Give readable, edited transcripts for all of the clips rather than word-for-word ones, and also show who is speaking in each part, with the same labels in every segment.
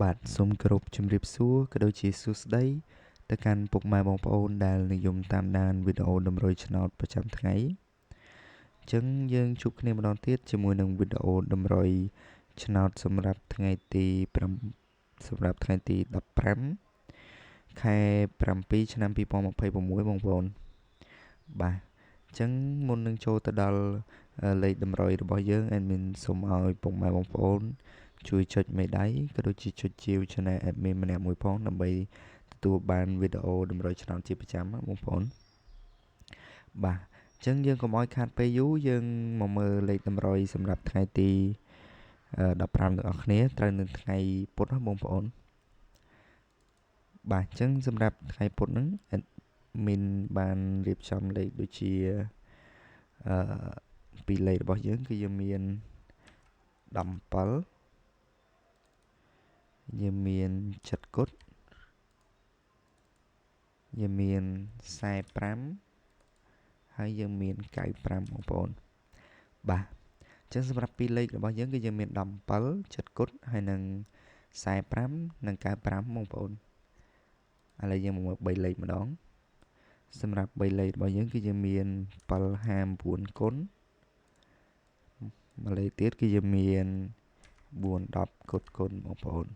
Speaker 1: បាទសូមគោរពជម្រាបសួរក៏ដូចជាសួស្តីទៅកាន់ពុកម៉ែបងប្អូនដែលនិយមតាមដានវីដេអូតម្រុយឆ្នោតប្រចាំថ្ងៃអញ្ចឹងយើងជួបគ្នាម្ដងទៀតជាមួយនឹងវីដេអូតម្រុយឆ្នោតសម្រាប់ថ្ងៃទី5សម្រាប់ថ្ងៃទី15ខែ7ឆ្នាំ2026បងប្អូនបាទអញ្ចឹងមុននឹងចូលទៅដល់លេខតម្រុយរបស់យើង admin សូមឲ្យពុកម៉ែបងប្អូនជួយចុចមេដៃក៏ដូចជាចុចជាវ Channel admin ម្នាក់មួយផងដើម្បីទទួលបានវីដេអូតម្រុយឆ្នោតជាប្រចាំបងប្អូនបាទអញ្ចឹងយើងកុំឲ្យខាតពេលយូរយើងមកមើលលេខតម្រុយសម្រាប់ថ្ងៃទី15ទាំងអស់គ្នាត្រូវនៅថ្ងៃពុធបងប្អូនបាទអញ្ចឹងសម្រាប់ថ្ងៃពុធហ្នឹង admin បានរៀបចំលេខដូចជាអឺពីលេខរបស់យើងគឺយើងមាន17យើងមាន7គុតយើងមាន45ហើយយើងមាន95បងប្អូនបាទអញ្ចឹងសម្រាប់ពីរលេខរបស់យើងគឺយើងមាន17 7គុតហើយនឹង45និង95បងប្អូនឥឡូវយើងមកមើល3លេខម្ដងសម្រាប់3លេខរបស់យើងគឺយើងមាន759គុណមួយលេខទៀតគឺយើងមាន4 10គុតគុណបងប្អូន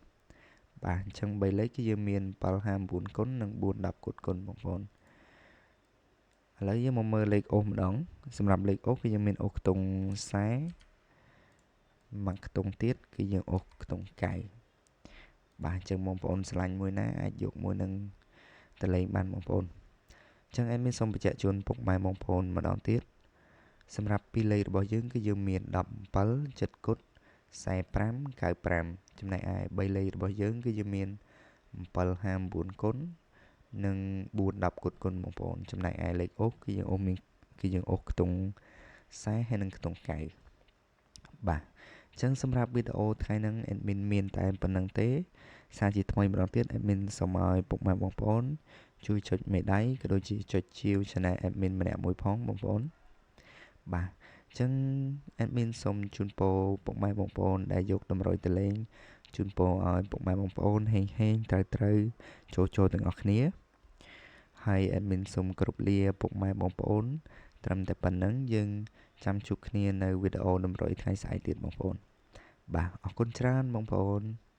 Speaker 1: បាទអញ្ចឹង3លេខគឺយើងមាន759គុណនិង4 10គុតគុណបងប្អូនឥឡូវយើងមកមើលលេខអូសម្ដងសម្រាប់លេខអូសគឺយើងមានអូសខ្ទង់40មួយខ្ទង់ទៀតគឺយើងអូសខ្ទង់9បាទអញ្ចឹងបងប្អូនឆ្លាញ់មួយណាអាចយកមួយនឹងទៅលេងបានបងប្អូនអញ្ចឹង admin សូមបញ្ជាក់ជូនពុកម៉ែបងប្អូនម្ដងទៀតសម្រាប់ពីរលេខរបស់យើងគឺយើងមាន17 7គុត45 95ចំណែកឯ3លេខរបស់យើងគឺយើងមាន759គុណនិង4 10គុតគុណបងប្អូនចំណែកឯលេខអូសគឺយើងអូសមានគឺយើងអូសខ្ទង់40ហើយនិងខ្ទង់9បាទអញ្ចឹងសម្រាប់វីដេអូថ្ងៃហ្នឹង admin មានតែប៉ុណ្្នឹងទេសារជាថ្មីម្ដងទៀត admin សូមឲ្យពុកម៉ែបងប្អូនជួយចុចមេដៃក៏ដូចជាចុចជាវ channel admin ម្នាក់មួយផងបងប្អូនបាទអញ្ចឹង admin សូមជូនពរពុកម៉ែបងប្អូនដែលយកតម្រុយទៅលេងជូនពរឲ្យពុកម៉ែបងប្អូនហេងហេងត្រូវត្រូវចូលចូលទាំងអស់គ្នាហើយ admin សូមគោរពលាពុកម៉ែបងប្អូនត្រឹមតែប៉ុណ្្នឹងយើងចាំជួបគ្នានៅវីដេអូតម្រុយថ្ងៃស្អែកទៀតបងប្អូនបាទអរគុណច្រើនបងប្អូន។